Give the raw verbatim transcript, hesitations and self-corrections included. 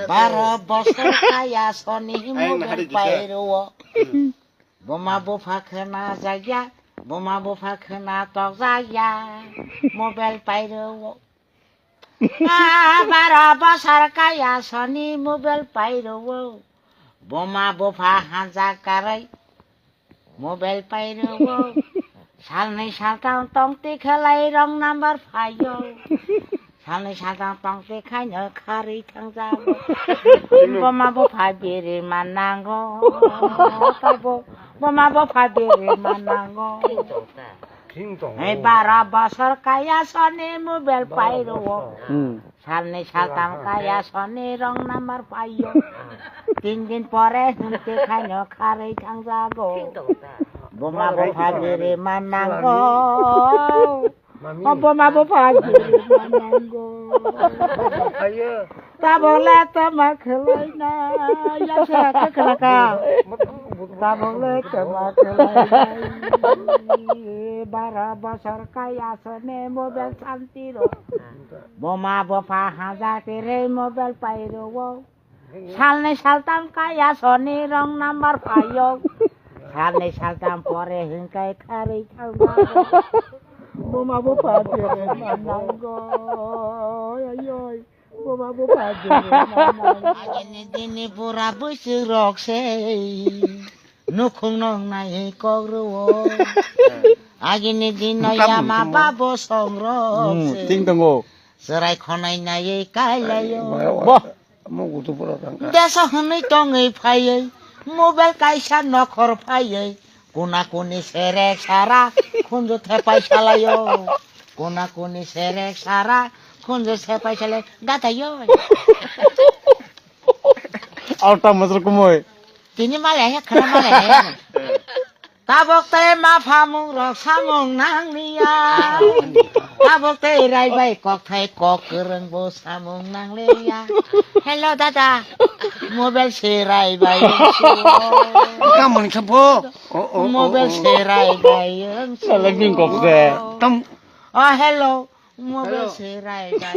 Baro bosor kaya soni mobile pairo. Buma bupha khwna jakya, buma bupha khwna tokjakya, mobile pairo. Ah, baro bosor kaya soni mobile pairo. Buma bupha hanja karai, mobile pairo. Salnwi saltham tongti khlai wrong number phaio. Salnwi saltham tongti khaino kharwi thangjago. Buma bupha biri manango. Tabo buma bupha biri manango. Ei baro bosor kaya soni mobile pairo. Hmm. Salnwi saltham kaya soni wrong number phaio. Tin din pore hwnte khaino kharwi thangjago. Buma bupha biri manango. O buma bupha biri manango. Tabole tama khwlaina. Yasa ka khwlaka. Tabole tama khwlaina. Baro bosor kaya soni mobile santi ro. Buma bupha hanja tere mobile pairo. Salnwi saltham kaya soni wrong number phaio. Salnwi saltham pore hwnkai kharwi thangjago. Buma bupha biri manango. Ayoi. Buma bupha biri manango. Agini dini bura bwswk rok se. Nukhung nong nai kok rwo. Agini dino yama babo song rok se. Ting tongo. Chwrai khonai naiwi kailaio. Bah. Deso hwnwi tongwi phaiwi mobile kaisa nokhor phaiwi kuna kuni serek sara khunju thepai salaio. Kuna kuni serek sara khunju thepai salai gataio. Auta masuk kumoi. Tini malai he khana malai he. Tabok tei ma phamung rok samung nangliya. Tabok tei rai bai kok thai kok kwrwng bo samung nangliya. Hello dada, mobile se rai bai. Kamon khe bo. O, o, o, mobile o. Se rai bai. Salah bing kok se. Tam. Oh hello, mobile se rai bai.